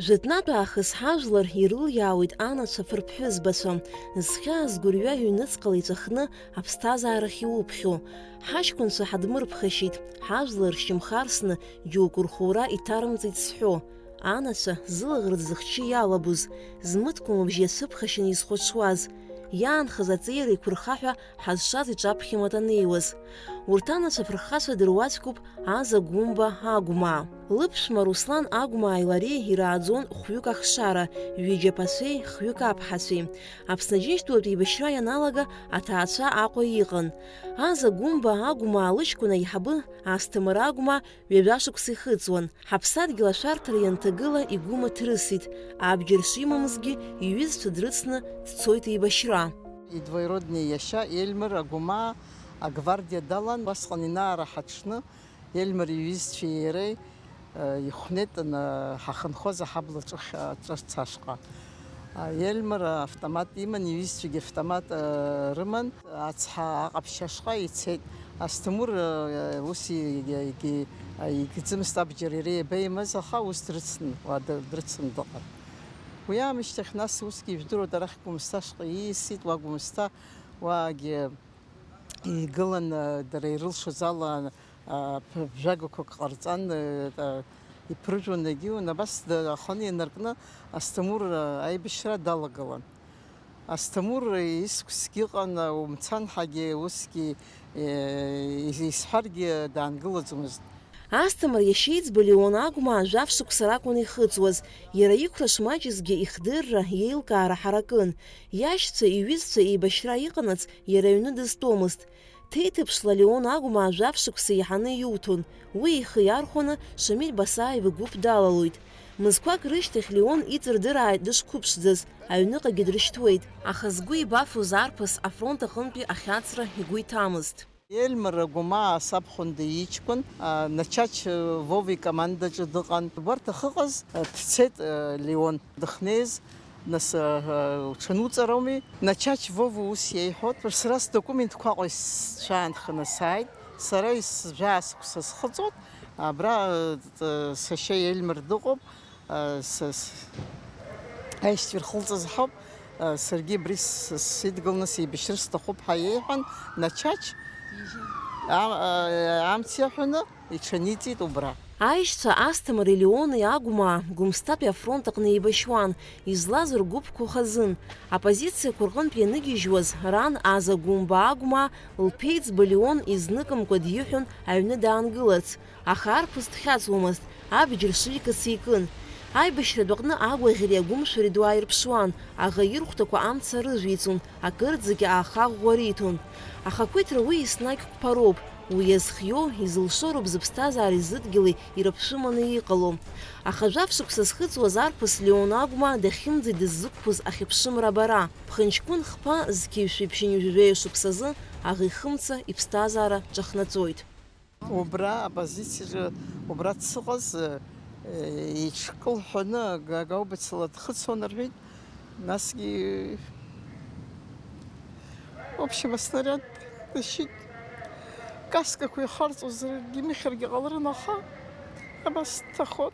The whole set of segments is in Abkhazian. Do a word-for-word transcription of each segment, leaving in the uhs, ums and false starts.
Жәытәнатә аахыс ҳажәлар ирылиаауеит анацәа фырԥҳәызбацәа, зхьаа згәырҩа ҩныҵҟала иҵәахны аԥсҭазаарахь иуԥхьо. Ҳаҷкәынцәа ҳадмырԥхашьеит, ҳажәлар ршьамхы арсны џьоукы рхәура иҭарымҵеит зҳәо. Анацәа зылаӷырӡ зыхчы иалабоз, змыткәма бжьы иацәыԥхашьаны изхәаҽуаз, иаанхаз аҵеира еиқәырхаҳәа ҳазшаз иҿаԥхьа имаҭәа неиуаз. Урҭ анацәа фырхацәа дыруаӡәкуп Аза Гәымба Агәмаа. Лыԥшәма Руслан Агәмааи лареи ирааӡон хәҩык ахшара, ҩыџьа аԥацәеи хҩык аԥҳацәеи. Аԥсны Џьынџьтәылатә еибашьра ианалага аҭаацәа Аҟәа иҟан. Аза Гәымба Агәмаа лыҷкәын аиҳабы Асҭамыр Агәмаа ҩажәа шықәса ихыҵуан. Ҳаԥсадгьыл ашәарҭара ианҭагыла игәы мыҭрысит, абџьар шимамызгьы иҩызцәа дрыцны дцоит еибашьра. Идвоюродный иашьа Ельмыр Агәмаа агвардиа далан, убасҟан инаара ҳаҽны Ельмыр иҩызцәеи иареи, э, ихәнеит, ан-, ҳахынҳәуаз аҳабла ҿыхь-, ҿыц ашҟа. Ельмыр автомат иман, иҩызцәагьы автомат, э, рыман. Ацҳа аҟаԥшь ашҟа ицеит. Асҭамыр, э, ус и-, и-, егьи-, игӡымызт абџьар, иара иабаимаз, аха ус дрыцын, уа д-, дрыцын дыҟан. Уи аамышьҭахь нас усгьы ижәдыруеит, арахь Гәымсҭа ашҟа ииасит, уа Гәымсҭа, уаагьы игылан, э, дара ирылшоз ала, а, ԥ-, ԥжәагақәак ҟарҵан, э, а, иԥыржәон, егьиун, абас д-, аханы ианаркны Асҭамыр, а, аибашьра далагылан. Асҭамыр искәсгьы ыҟан, умцанҳагьы усгьы, э, ис-, исҳәаргьы даангылаӡомызт. Асҭамыр иашьеиҵбы Леон Агәмаа жәаф шықәса ракәын ихыҵуаз, иара иқәра шмаҷызгьы ихдырра, иеилкаара ҳаракын. Иашьцәа, иҩызцәа еибашьра иҟанаҵ, иара аҩны дызтәомызт. Ҭеиҭыԥшла Леон Агәмаа жәаф шықәса еиҳаны иуҭон. Уи ихы иархәаны Шамиль Басаев игәыԥ далалоит. Мызқәак рышьҭахь Леон иҵырдырааит дышқәыԥшӡаз, аҩныҟагьы дрышьҭуеит. Аха згәы ибафоз арԥыс афронт аҟынтәи ахьаҵра игәы иҭамызт. Ельмыр Агәмаа сабхәында иҷкәын, а, Начач, э, Вова икомандаҿы дыҟан. Убарҭ ахьыҟаз, э, дцеит, э, Леон. Дыхнеиз, нас, э, э, уҽануҵароуми? Начач Вова ус иеиҳәоит, сара сдокументқәа Аҟәа исцәаанханы сааит, сара ис-, жәаа шықәса схыҵуеит, абра, э, сашьа Ельмыр дыҟоуп, э, с-, с-, аишьцәа ирхылҵыз ҳауп, э, саргьы абри с-, сидгыланы сеибашьыр сҭахуп ҳәа иеиҳәан, Начач, а-, а-, амц иаҳәаны, иҽаниҵеит убра. Аишьцәа Асҭамыри Леони Агәмаа Гәымсҭатәи афронт аҟны еибашьуан, излаз ргәыԥқәа хазын. Апозициақәа рҟынтә ианыгьежьуаз, ран Аза Гәымба Агәмаа лԥеиҵба Леон изныкымкәа диҳәон аҩны даангыларц, аха арԥыс дхьаҵуамызт, абџьар шрикыц икын. Аибашьратә аҟны агәаӷьреи агәымшәареи ду ааирԥшуан, аӷа ирхәҭақәа амца рыжәиҵон, акырӡагьы аахаӷәӷәа риҭон. Ахақәиҭра уи еснагь қәԥароуп. Уи иазхиоу, изылшо роуп зыԥсҭазаареи зыдгьыли ирыԥшәыманы иҟало. Аха жәаф шықәса зхыҵуаз арԥыс Леон Агәмаа дахьымӡеит дыззықәԥоз ахьыԥшымра абара. Ԥхынҷкәын хԥа зқьи жәшәи ԥшьынҩажәи жәаҩа шықәсазы аӷа ихымца иԥсҭазаара ҿахнаҵоит. Убра апозициаҿы, убра дсыҟаз, э, иҽкылҳәаны га-, гаубицала дхыцуан рҳәеит. Насгьы, в общем, аснариад дышьит. Каскақәа ихарҵозаргьы, имыхьыргьы ҟаларын, аха абас дҭахот.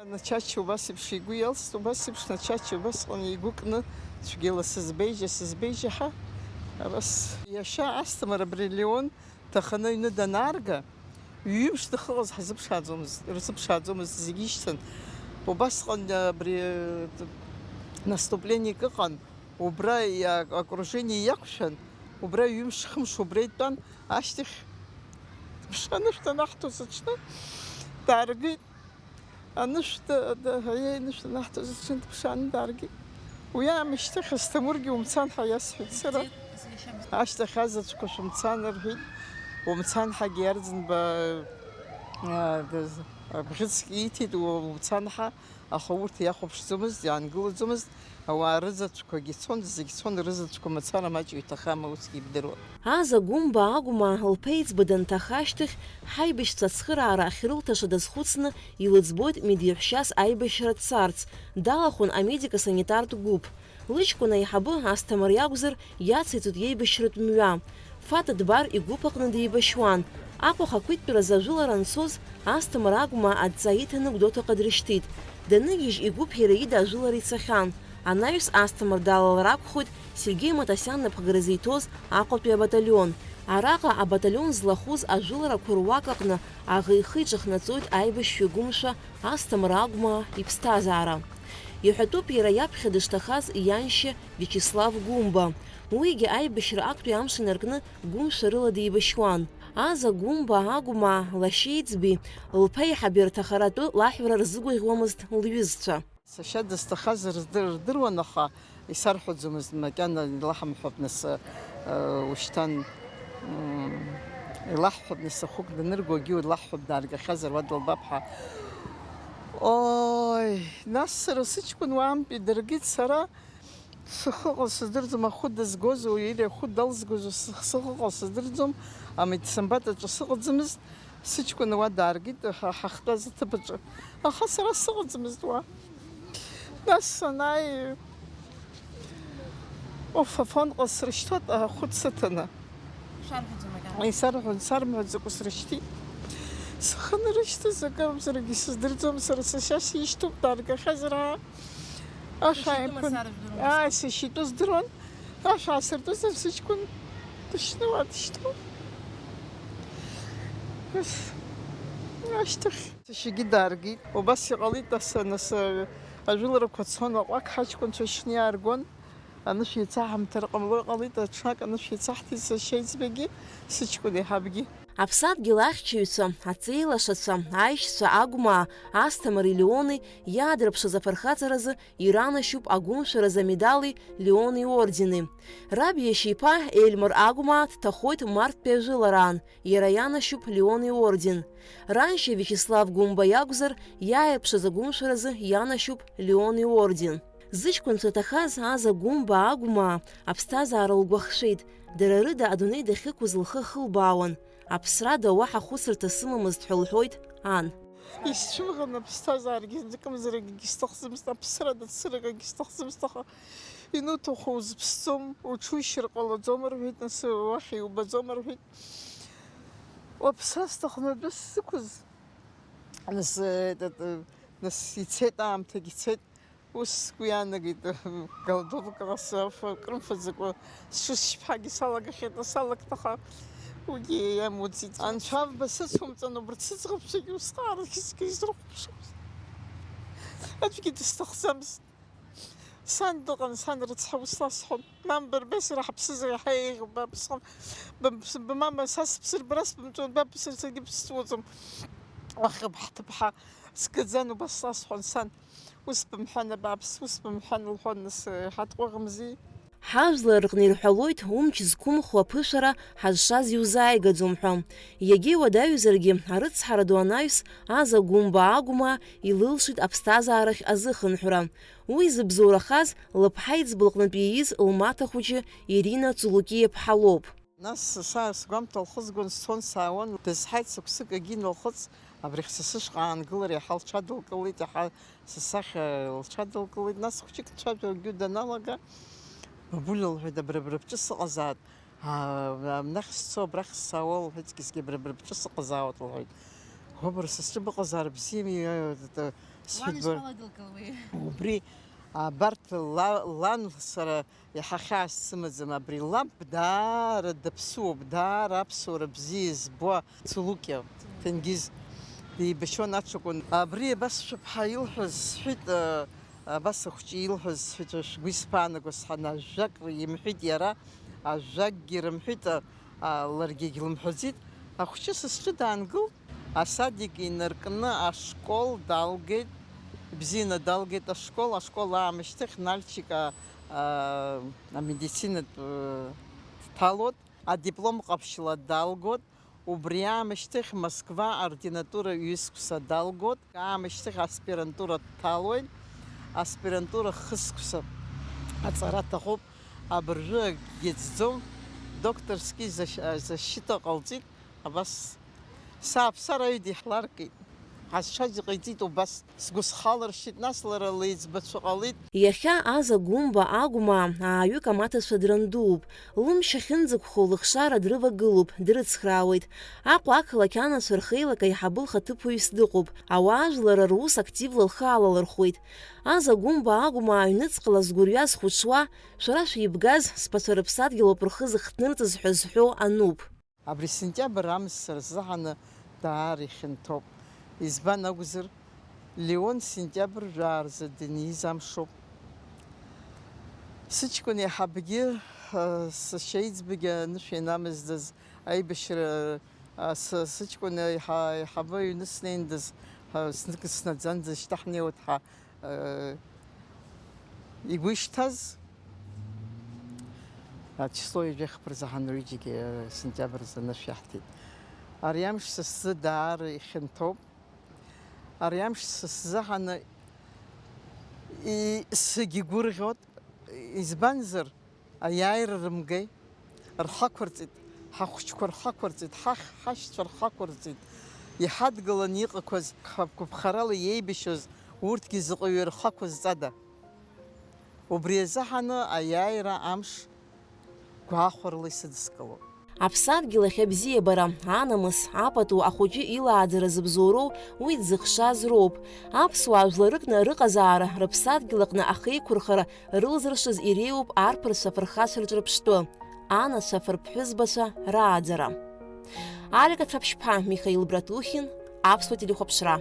Начачча убас еиԥш игәы иалст, убас еиԥш Начачча убасҟан игәы кны, цәгьала сызбеижьа, сызбеижьа ҳәа, абас. Иашьа Асҭамыр абри Леон дҭаханы аҩны данаарга, ҩымш дахыҟаз ҳазыԥшааӡомызт, рзыԥшааӡомызт, зегьы ишьҭан. Убасҟан абри, э, наступлениек ыҟан, убра иа-, окружение иақәшәан, убра ҩымш-хымш убра итәан, ашьҭахь дыԥшааны шәҭанаҳҭоз аҽны дааргеит. Анышә да-, да-, аиеи, анышә данаҳҭоз аҽны дыԥшааны дааргеит. Уи аамышьҭахь Асҭамыргьы умцан ҳәа иасҳәеит сара. Ашьҭахь азаҵәқәа шәымцан рҳәеит. Умцан ҳәагьы Арӡынба, а, даз-, абӷьыцк ииҭеит, у-, умцан ҳәа, аха урҭ иахәаԥшӡомызт, иаангылаӡомызт. Ауаа рызаҵәқәагьы цон, зегь цон, рызаҵәқәа мацара маҷ иҭахама, усгьы ибдыруан. Аза Гәымба Агәмаа лԥеиҵба данҭаха ашьҭахь, ҳаибашьцәа ацхыраара ахьрылҭаша дазхәыцны, илыӡбоит медиаҳәшьас аибашьра дцарц, далахәын амедико-санитартә гәыԥ. Лыҷкәын аиҳабы Асҭамыр иакәзар, иациҵоит иеибашьратә мҩа. Фата Дбар игәыԥ аҟны деибашьуан. Аҟәа ахақәиҭтәразы ажәылара анцоз, Асҭамыр Агәмаа адҵа иҭаны Гәдоуҭаҟа дрышьҭит. Даныгьежь, игәыԥ иара ида ажәылара ицахьан. Анаҩс Асҭамыр далалар акәхоит Сергеи Матасиан напхгара зиҭоз Аҟәатәи абаталион. Араҟа абаталион злахәыз ажәыларақәа руак аҟны аӷа ихы иҿахнаҵоит аибашьҩы гәымшәа Асҭамыр Агәмаа иԥсҭазаара. Иҳәатәуп иара иаԥхьа дышҭахаз ианшьа Виачеслав Гәымба. Уигьы аибашьра актәи амш инаркны гәымшәа рыла деибашьуан. Аза Гәымба Агәмаа лашьеиҵби лԥеиҳаби рҭахаратәы лаҳәара рзыгәаӷьуамызт лҩызцәа. Сашьа дызҭахаз рдыр-, рдыруан, аха исарҳәаӡомызт макьана, илаҳамҳәап нас, э, ушьҭан, м, илаҳҳәап нас, ахәык даныргогьы илаҳҳәап, дааргахьазар уа дылбап ҳәа. Ои, нас сара сыҷкәын уаантәи дыргеит, сара сыхы ыҟаз сыздырӡом, ахәы дызгозу или ахәы далзгозу сых-, сыхы ыҟаз сыздырӡом, амедсанбатаҿы сыҟаӡамызт, сыҷкәын уа дааргеит, ҳа-, ҳахтәаз аҭыԥаҿы. Аха сара сыҟаӡамызт уа. Нас санааи, оф, Афонҟа срышьҭуеит, ахәы сыҭаны. Шәарҳәаӡом макьана. Исарҳәон, сармҳәаӡакәа срышьҭит. Схы нарышьҭыз акырмзаргьы сыздырӡом, сара сашьа сишьҭоуп, дааргахьазар ҳәа. Ашә ааимԥын. Сашьа итәы мацара жәдыруан. Ааи, сашьа итәы здыруан. Ашә аасыртызар, сыҷкәын дышьны уа дышьҭоуп. Ус, ашьҭахь. Сашьагьы дааргеит. Убас иҟалеит, ас, нас, ажәыларақәа цон, аҟәақ ҳаҷкәынцәа шьны иааргон. Анышә еицаҳамҭар ҟамло иҟалеит, аҽнак анышә еицаҳҭеит сашьа иӡбагьы, сыҷкәын еиҳабгьы. Аԥсадгьыл ахьчаҩцәа, аҵеилашацәа, аишьцәа Агәмаа, Асҭамыри Леони иаадырԥшыз афырхаҵаразы иранашьоуп агәымшәаразы амедали Леон иордени. Раб иашьа иԥа Ельмар Агәмаа дҭахоит марттәи ажәылараан, иара ианашьоуп Леон иорден. Раншьа Виачеслав Гәымба иакәзар, иааирԥшыз агәымшәаразы ианашьоуп Леон иорден. Зыҷкәынцәа ҭахаз Аза Гәымба Агәмаа аԥсҭазаара лгәахшәеит, дара рыда адунеи дахьықәыз лхы ахылбаауан. Аԥсрада уаҳа хәыцырҭа сымамызт ҳәа лҳәоит ан. Исцәымӷын аԥсҭазаарагьы, зыкымзаракгьы сҭахӡамызт, аԥсрада цыракгьы сҭахӡамызт, аха инуҭаху узыԥсӡом, уҽушьыр ҟалаӡом рҳәеит, нас уахь иубаӡом рҳәеит. Уаԥсра сҭахын адәы сзықәыз. Нас, э, этот, э, нас ицеит, аамҭагьы цеит. Ус сгәы иаанагеит, голодовкаҟа саф-, акрымфаӡакәа сшысшьԥҳагьы салагахьеит, салагт, аха уигьы иамуӡеит. Анцәа авба сыцумҵан, убарҭ сыӡӷабцәагьы усҟан арахь зегьы изрыхәаԥшуаз. Аӡәгьы дысҭахӡамызт. Сан дыҟан, сан рыцҳа, ус ласҳәон, мамба, рбеи сара ҳаԥсызар иаҳа еиӷьуп, ба бысҟан, ба бс-, бмама, са сыԥсыр бара сбымҵуан, ба бысыр саргьы бсҵуаӡом. Уахьыԥ ҳҭыԥҳа сгаӡан, убас ласҳәон сан. Ус бымҳәан, абааԥс, ус бымҳәан, лҳәон, нас, иҳаҭҟәыӷымзи. Ҳажәлар рҟны ирҳәалоит, умч зқәымхо аԥышәара ҳазшаз иузааигаӡом ҳәа. Иагьа иуадаҩзаргьы, арыцҳара ду анаҩс, Аза Гәымба Агәмаа илылшеит аԥсҭазаарахь азыхынҳәра. Уи зыбзоурахаз, лыԥҳа иӡбаҟнытә ииз лмаҭа хәыҷы Ирина Цулукиа-ԥҳа лоуп. Нас са сгәамҭа лхызгон, сцон, саауан, дызҳаит, сықәсык агьи налхыҵ, абрахь са сышҟа аангылар иаҳа лҽадылкылеит, иаҳа сасахьа лҽадылкылеит. Нас хәыҷык дцәажәогьы даналага, бабуля, лҳәеит, абра, абра бҿы сыҟазаат, аа, нахь сцо, абрахь саауа, лҳәеит, зегьы абра, абра бҿы сыҟазаауеит, лҳәеит. Уабра, са сҿы быҟазаара бзиами, сҳәеит, уан ба-, ишԥаладылкылуеи? Убри, абарҭ ла-, лан сара Иаҳа хьаас сымаӡам, абри лаб даара даԥсуоуп, даара аԥсуара бзиа избо Цулукиа, Ҭенгиз деибашьуан аҽакәын. Абри абас шәыԥҳа илҳәаз сҳәеит, э, абас ахәҷы илҳәаз сҳәеит, шәгәы исԥаанаго сҳәан, ажәак имҳәеит иара, ажәакгьы рымҳәеит, а, а, ларгьы егьлымҳәаӡеит. Ахәҷы са сҿы даангылт. Асадик инаркны ашкол далгеит, ибзианы далгеит ашкол, ашкол аамышьҭахь Нальчик, а, а, амедицинатә, э, дҭалоит, адиплом ҟаԥшьла далгоит, убри аамышьҭахь Москва аординатура ҩысқәса далгоит, аамышьҭахь аспирантура дҭалоит, аспирантура хысқәса аҵара аҭахуп, абыржәы акгьы ӡӡом, докторски защ-, защита ҟалҵеит. Абас сааԥсараҩ диҳларкит. Ҳазшаз иҟаиҵеит убас. Сгәы схалыршьит, нас лара леиҵбацәа ҟалеит. Иахьа Аза Гәымба Агәмаа ааҩык амаҭацәа драндууп. Лымч ахьынӡықәхо лыхшара дрывагылоуп, дрыцхраауеит. Аҟәа ақалақь анацәа рхеилак аиҳабы лхаҭыԥуаҩыс дыҟоуп. Ауаажәлар рус активла лхы алалырхәуеит. Аза Гәымба Агәмаа аҩныҵҟала згәырҩа зхәыҽуа, шәара шәибгаз, сԥацәа рыԥсадгьыл ауп рхы зыхҭнырҵаз ҳәа зҳәо ануп. Абри сентиабр амш сара сзыҳәаны даара ихьанҭоуп. Избан акәзар, Леон сентиабр жәаа рзы даниз амшоуп. Сыҷкәын еиҳабгьы, сашьа еиҵбагьы анышә ианамыздаз, аибашьра, сыҷкәын еиҳабы аҩны снеиндаз, знык снаӡан, дзышьҭаҳнеиуеит ҳәа игәы ишҭаз, ачисло ҩажәи хԥа рзы ҳанрыҩегьы сентиабр азы анышә иаҳҭеит. Ари амш са сзы даара ихьанҭоуп. Ари амш са сзыҳәаны и-, сагьгәырӷьоит. Избанзар, аиааира рымгеи, рхы ақәырҵеит, ҳахәыҷқәа рхы ақәырҵеит, ҳахь ҳашьцәа рхы ақәырҵеит, иҳадгыланы иҟақәаз, ҳгәаԥхарала иеибашьоз урҭгьы заҟаҩы рхы ақәызҵада? Убри азыҳәаны аиааира амш гәахәарыла исыдыскылоит. Аԥсадгьыл ахь абзиабара, анамыс, апату ахәыҷы илааӡара зыбзоуроу уи дзыхшаз роуп. Аԥсуаа жәларыкны рыҟазаара, рыԥсадгьыл аҟны ахеиқәырхара рылзыршаз иреиуоуп арԥарцәа афырхацәа рҿырԥштәы, анацәа афырԥҳәызбацәа рааӡара. Алика Ҭаԥшьԥа, Михаил Братухин, Аԥсуа телехәаԥшра.